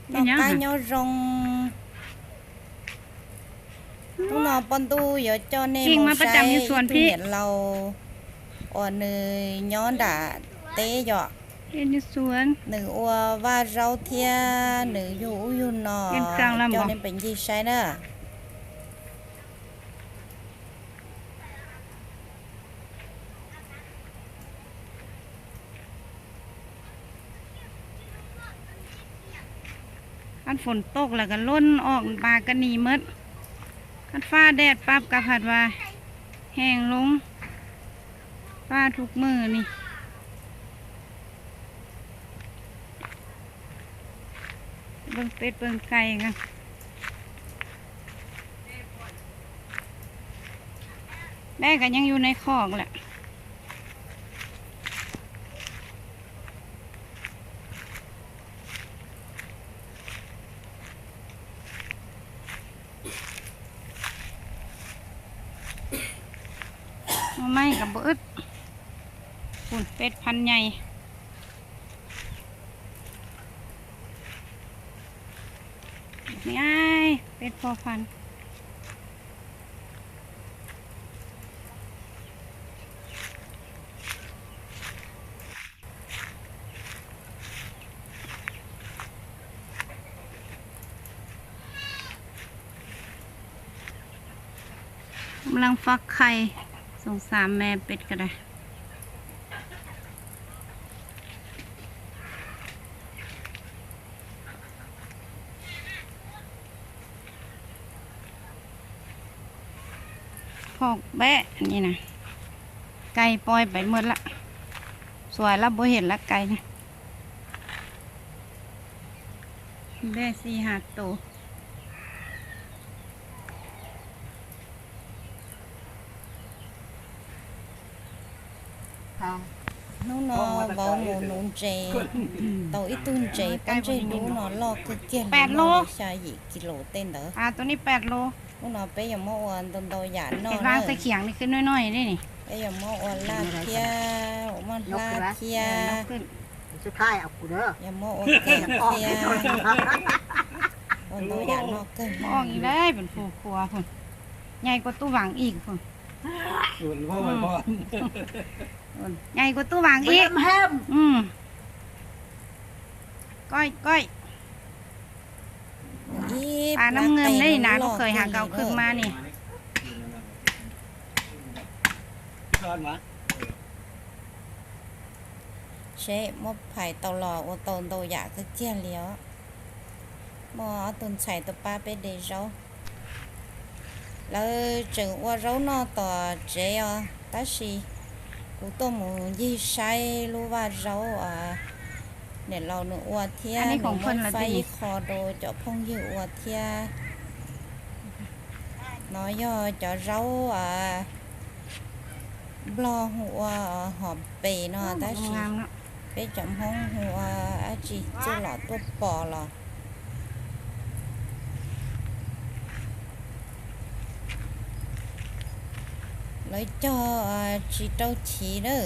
Noj qab nyob zoo. Hnub no poj ntuj yuav coj nej mus saib ib tug niam laus uas nws nyob nram teb yom. Nws ua vaj zaub thiab nws yug ub yug no, coj nej pem ncig saib na. Kab foom toj las kas luaj os, npas kas nis mab. Kab faj dej pab kas phas vas hees loo, faj tug mws ni. Peb peb kais, dej kas yeej yug nais khom lawm. Maj kas npua wb, peb phan nyais, peb pho phan. Mab laj fab khai, xoom xav me peb kas dais. Phom peb ni na, kais poi peb muaj lawm, xuas lawm puas hem lawm kais. Peb xij has tus. Hnub no vauv mus nuv ntses, tau ib tug ntses pob ntseg dub no loj kawg kiag li, xya yim kis lus tej ntawd. Hnub no peb yuav muab ua ntau ntau yam noj, peb yuav muab ua laj thiab, ua maj hlab thiab, yuav muab ua keem thiab, ua ntau yam noj kawg. Nyais kua tub vaam ib, nyais kua tub vaam ib. Koj, koj, pab nam ngam ne na, lub kawm has kau khwb mas ni. Seb muab phais tau los ua tau ntau yam kawg kiag li os. Muaj ob tug ntxhais tuaj pab peb de zaub. Lawv tseem ua zaub noj tom tsev os, tab sis kuv tuaj mus ncig saib lub vaj zaub niam laus nws ua thiab nws muab faib ib qho rau cov phooj ywg ua thiab. No yog cov zaub Nplog hu ua hom pes no, tab sis peb cov Hmoob hu ua dab tsi, txuj lom tuaj pom los. Lawv cog tsis rau chiv na.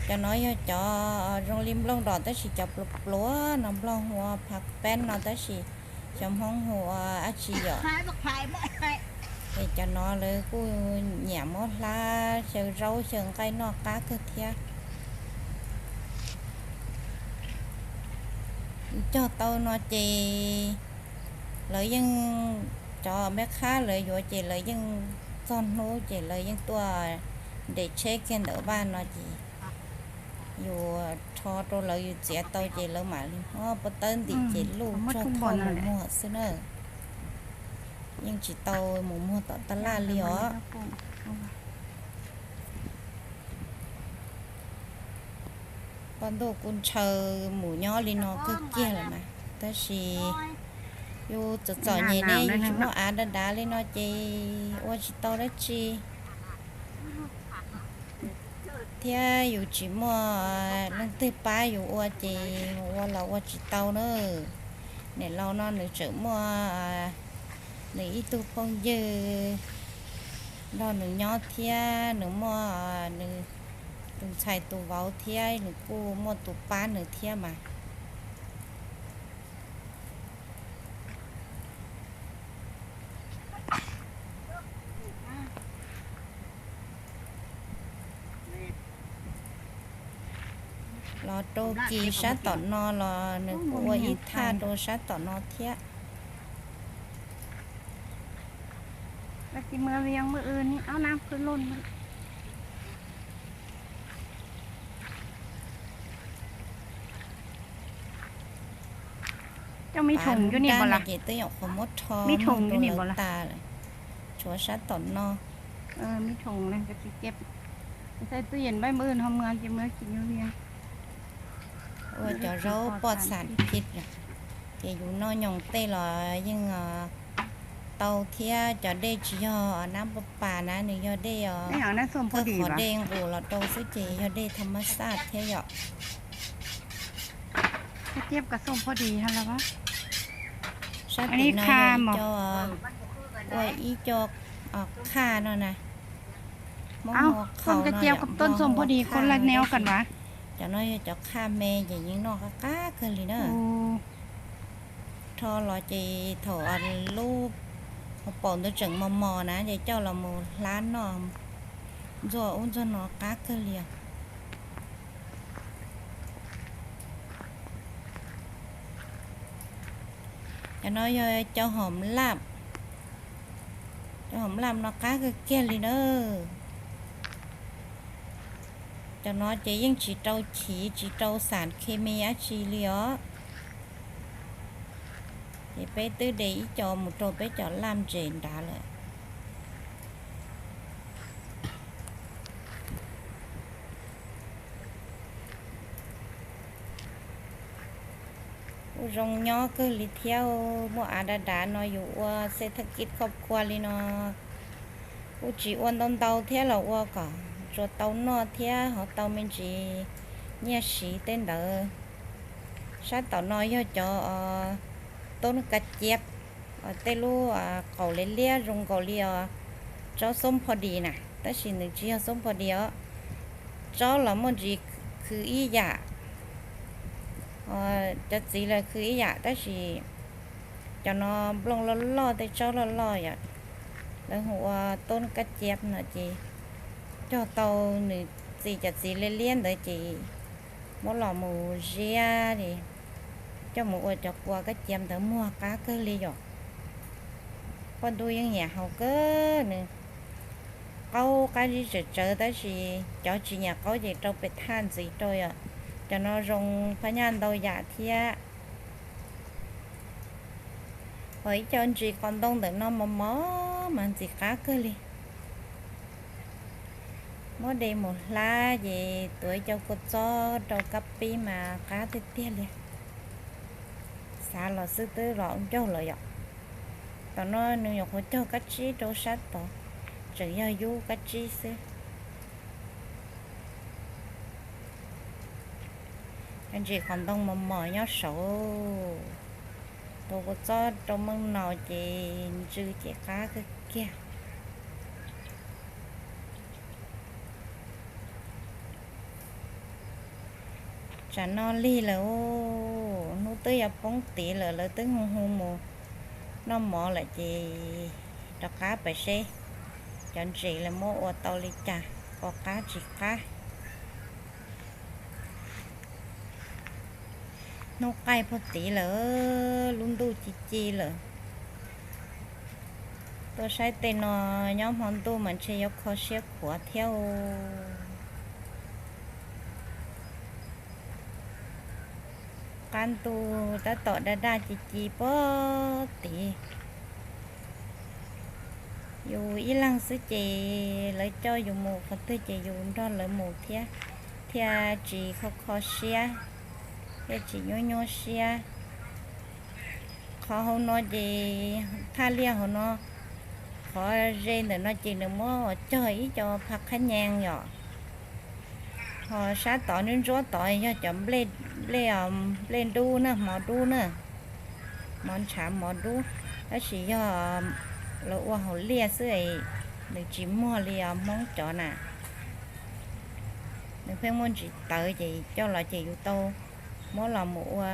Cov no yog cov zoo li nplooj dos tab sis cov pluav pluav no, Nplog hu ua phav peb no tab sis cov Hmoob hu ua dab tsi yom. Es cov no lawv kuj nyiam muab hlab xyaw zaub xyaw nqaij noj qab kawg thiab. Cog tau no ces lawv yeej, cov me qhab lawv yuav ces lawv yeej txog hnub ces lawv yeej tuaj nres tsheb kiag ntawm vaj no ces yus rho rau lawv, yus txiav tau ces lawv mam li muab pob tawb ntim ces luj txog thauj mus muag xwb na. Yeej tsis tau mus muag tom tab laj li os. Poj ntuj kuj ntshaw mus nyob li no kawg kiag lawm mas, tab sis yus txom txom nyem ne, yus tsis muaj av dav dav li no ces ua tsis tau dab tsi. Thiab yus tsis muaj leej twg pab yus ua ces mus ua los ua tsis tau na. Niam laus no nws tseem muaj nws ib tug phooj ywg nrog nws nyob thiab, nws muaj nws tus ntxhais tus vauv thiab, nws kuj muaj tus pab nws thiab mas. Kis sab tom no los nws kuj ua ib thaj rau sab tom no thiab. Coj me thoom no ces twb nyuam qhuav muab rho rau lawv tas lawm, tshuav sab tom no. Ua cov zaub poj xam phij, ces yus noj nyoos tej los yeej tau thiab. Cov dej tsis yog nab npaj pas na, nws yog dej os, kawg qhov dej nqus los rau xwb ces yog dej tham mas xaj thiab yom. Sab tim no yog ib co, ua ib co qhaj no na, Hmoob hu ua qhau no yom, Nplog hu ua qhaj, tab sis cov no yog cov qhaj me ces yeej noj qab qab kawg li na. Rho los ces thaum lub hauv paus ntawd tseem mos mos na ces coj los mus hlab noj, ntxuag ub ntxuag no qab kawg li os. Cov no yog cov hom laj, cov hom laj no qab kawg kiag li na. Cov no ces yeej tsis rau chiv tsis rau xam khes mis dab tsi li os. Ces peb twb de ib co mus rau peb cov laj ntses nrad lawm. Kuj zoo nyob kawg li thiab, muaj av dav dav no yus ua xej thaj kij khoj khua li no, kuj tsis ua ntau ntau thiab los ua kom tsuas tau noj thiab ho tau me ntsis nyiaj siv tej ntawd. Sab tom no yog cov tub kab ciab, tej lub qaum liab liab zoo nkaus li os, tsob xoob pho dis na, tab sis nws tsis yog xoob pho dis os. Tsob los muaj ntsis khwv ib yam, cov txiv los khwv ib yam, tab sis cov no nplooj loj loj tej tsob loj loj yom, lawv hu ua tub kab ciab no ces cog tau nws txi cov txiv liab liab ntawd ces muab los mus ziab li, coj mus ua cov kua kab ciab ntawd muag qab kawg li yom. Poj ntuj yeej nyiam haus kawg, nws qaub qab zib tsawv tsawv tab sis cov tsis nyiam qaub ces rau pem thaj ntxiv rau yom. Cov no zoo phab nyaj ntau yam thiab. Ho ib co ntsis qos ntoo ntawm no mos mos mas ntxim qab kawg li. Muab de mus hlab ces tuav ib co kua txob rau kab pib mas qab tiag tiag li. Xav los xwb twb los ncauj lawm yom. Tom no nws nyuam qhuav cog kab tsib rau sab tod, tseem yog yub kab tsib xwb. Ntsis qos ntoo mos mos nyob saud, tuav kua txob rau meej no ces ntsw ces qab kawg kiag. Tsam no lig lawm, hnub twb yuav poob tid lawm, lawv twb hu hu mus noj mov lawm ces rov qab pais seb cov ntses lawv muab ua tau li cas, pom qab tsis qab. Hnub qaij puag tid lawm, lub ntuj ci ci lawm. Tuaj saib tej no nyob hmo ntuj mas ntshe yuav kho siab khuav thiab. Qab ntuj tab tom daj daj ci ci puag tid. Yus ib leeg xwb ces lawv coj yus mus qhov twg ces yus nrog lawv mus thiab, thiaj tsis kho kho siab, thiaj tsis nyuaj nyuaj siab. Qhov hauv no ces thaj liaj hauv no, qhov ze ntawm no ces nws muab cog ib co pha qhab nyees yom. Ho sab tod ntsuab ntsuab tod yog cov nplej, nplej dub na, mov dub na, mov ntshav mov dub, tab sis yog lawv ua hauv liaj xwb, nws tsis muag li os Hmoob cov na. Nws pheej muaj ntsis tawv ces coj los ces yus tau muab los mus ua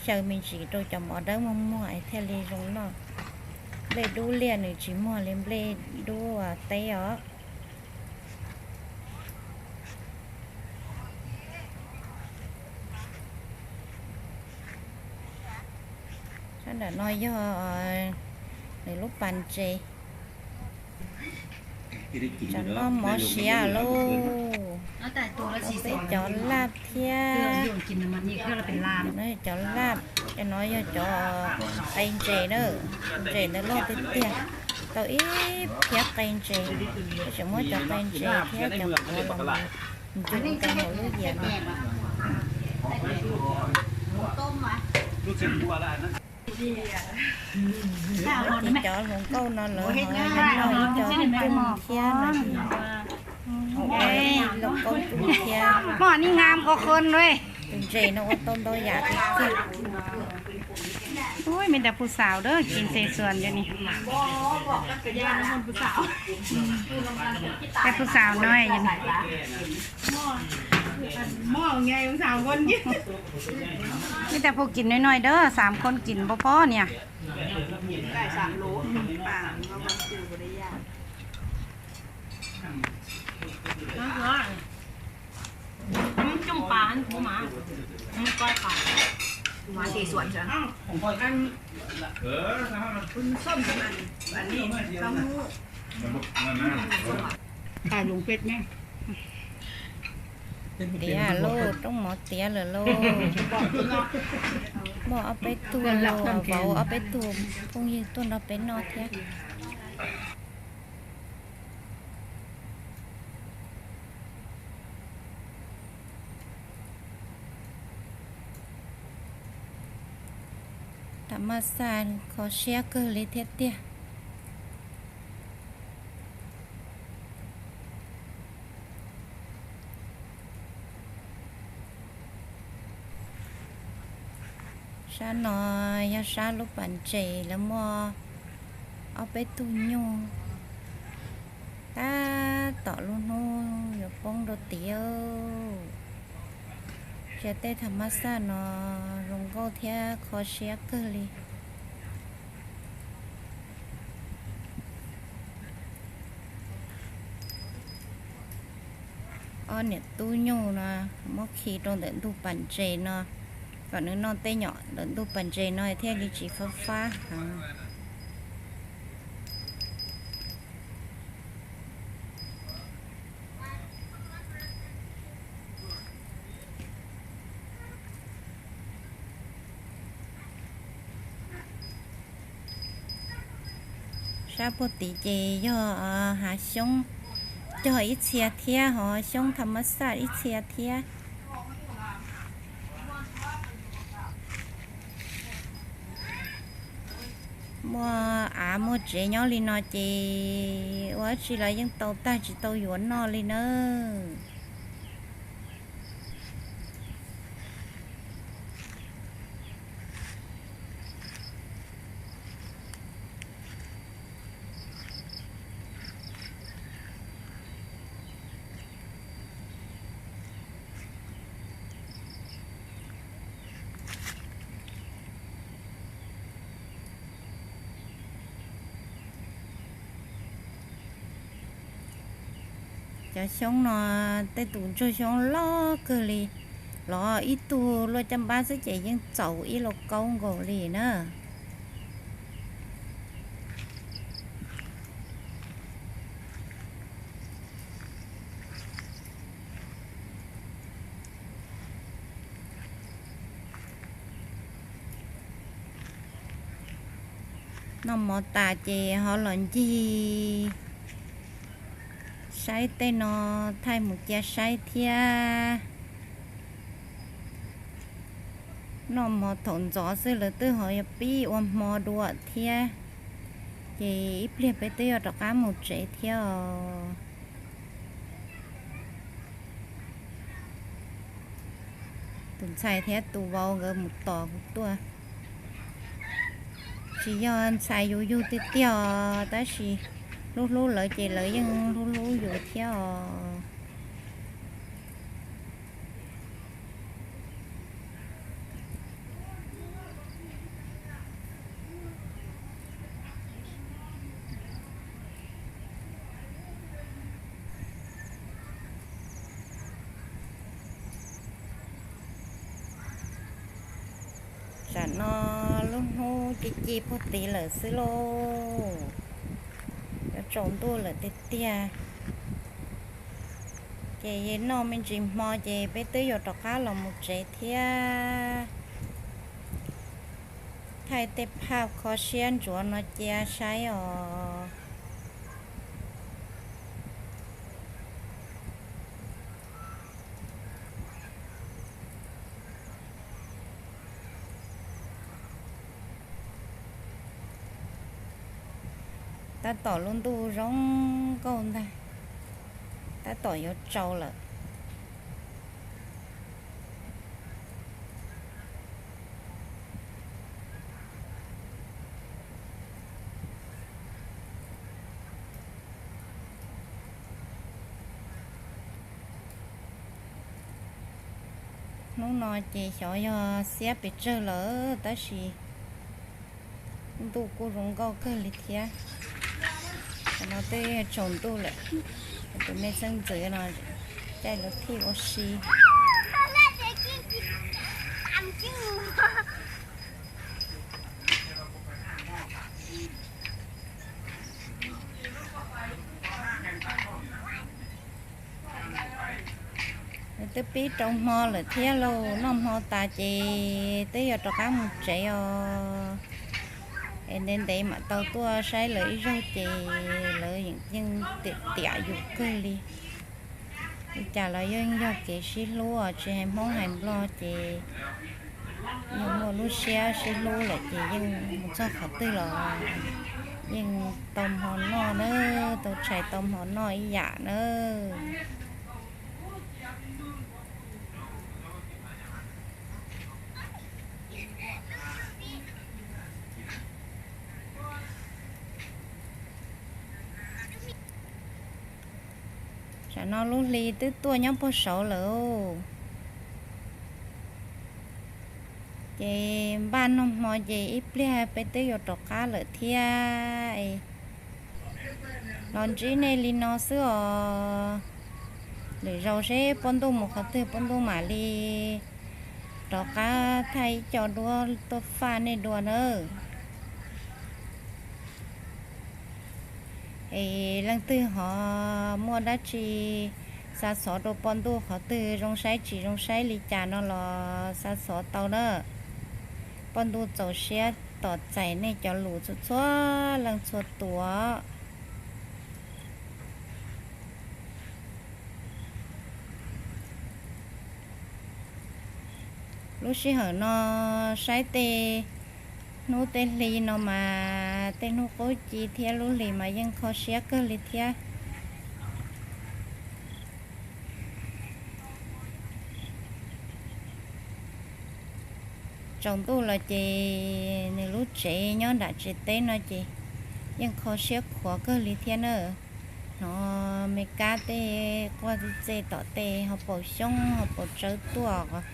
xyaw me ntsis rau cov mov dawb muag muag es thiaj li zoo noj. Nplej dub liaj nws tsis muag li nplej dub teb os. Ntawm no yog nws lub pas ntses. Tsam no mov siav lauj. Peb cov laj thiab. Cov laj, cov no yog cov qe ntses na. Ntses ntawd loj tiag tiag, tau ib phiab qe ntses. Peb tseem muab cov qe ntses thiab cov qhuav los ncu rau hauv lub yias no. Ces cov hluas nkauj no lawv ho noj ib co nplooj thiab no, ib lauj kaub nplooj thiab. Hmo ni ngam nkaus qhov no. Tus ntses no ua tau ntau yam tiag tiag. Ui, me ntawd pus xaus dab tsi ntses xuas ntawd ni. Ntawd pus xaus no. Ib tag pug kim no no dab, xam koob kim npaum pob niag. Tiav lauj, rooj mov tiav lawm lauj. Muaj ob peb tug, vauv ob peb tug phooj ywg tuaj nrog peb noj thiab. Tham mas xaj kho siab kawg li thiab tiag. Sab no yog sab lub pas ntses, lawv muaj ob peb tug nyuj. Tab tom lub hnub yuav poob rau tid. Ntsia tej tham mas xaj no zoo nkauj thiab kho siab kawg li. Ob niam tub nyuj no muab khi rau ntawm ntug pas ntses no, kom nws noj tej nyom ntawm ntug pas ntses no thiaj li tsis fab fab heev. Sab puag tid ces yog hav xyoob cog ib txhia thiab, ho xyoob tham mas xaj ib txhia thiab. Muaj av muaj tsev nyob li no ces ua dab tsi los yeej tau tag, tsis tau yuav noj li nawb. Cov xyoob no, tej tus ntsuag xyoob loj kawg li, los ib tug luaj caj npab xwb ces yeej txaus ib lauj kaub nkaus li na. Noj mov tas ces ho los ncig saib tej no, thaij mus cia saib thiab. Noj mov thaum ntxov xwb lawv twb ho yuav pib ua hmo dua thiab, ces ib pliag peb twb yuav rov qab mus tsev thiab os. Tus ntxhais thiab tus vauv nkawd mus tos kuv tuaj. Tsis yog ntxhais yus yug tiag tiag os, tab sis hlub hlub lawv ces lawv yeej hlub hlub yus thiab os. Tsam no lub hnub Ci ci puag tid lawm xwb lauj. Yuav tsaus ntuj lawm tiag tiag. Ces noj me ntsis hmo ces peb twb yuav rov qab los mus tsev thiab. Thaij tej phaj kho siab ntsuav no cia saib os. Tab tom lub ntuj zoo nkauj ntag, tab tom yuav tsaus lawm. Hnub no ces xyov yog xiab pes tsawg lawm tab sis ntuj kuj zoo nkauj kawg li thiab. Tam no twb tsaus ntuj lawm, tus me xeeb ntxwv no caij lawv thij ua si. Twb pib rau hmo lawm thiab lauj, noj hmo tas ces twb yuav rov qab mus tsev os. Es ntev ntev mam tau tuaj saib lawv ib zaug ces lawv yeej tiam yus kawg li. Li cas los yeej yog kev sib hlub os, tsis hais Hmoob hais Nplog ces yeej muaj lub siab sib hlub lawm ces yeej mus txog qhov twg los yeej tau hmo noj na, tau tshais tau hmo noj ib yam na. Tsam no lub hli twb tuaj nyob puag saud lawm, ces npaj noj hmo ces ib pliag peb twb yuav rov qab lawm thiab. Los ntsib nej li no xwb os, lwm zaus seb poj ntuj mus qhov twg poj ntuj mam li rov qab thaij ib co duab tuaj faj nej dua nawb. Es leej twg ho muaj dab tsi xa xov rau poj ntuj qhov twg zoo saib tsis zoo saib li cas no los xa xov tau na. Poj ntuj txaus siab tos txais nej cov lus txhua txhua leej txhua tus. Lub sij hawm no saib tej hnub tej hli no mas tej hnub qub ci thiab lub hlis mas yeej kho siab kawg li thiab. Tsaus ntuj los ces nws lub tsev nyob nram tsev teb no ces yeej kho siab khuav kawg li thiab na. Hnov me kab tej quaj txej txej tom tej ho paus xyoob ho paus tsawb tuaj.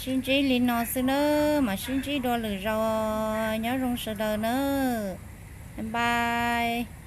Sib ntsib li no xwb nawb, mam sib ntsib dua lwm zaus, nyob zoo sawv daws nawb. Bye bye.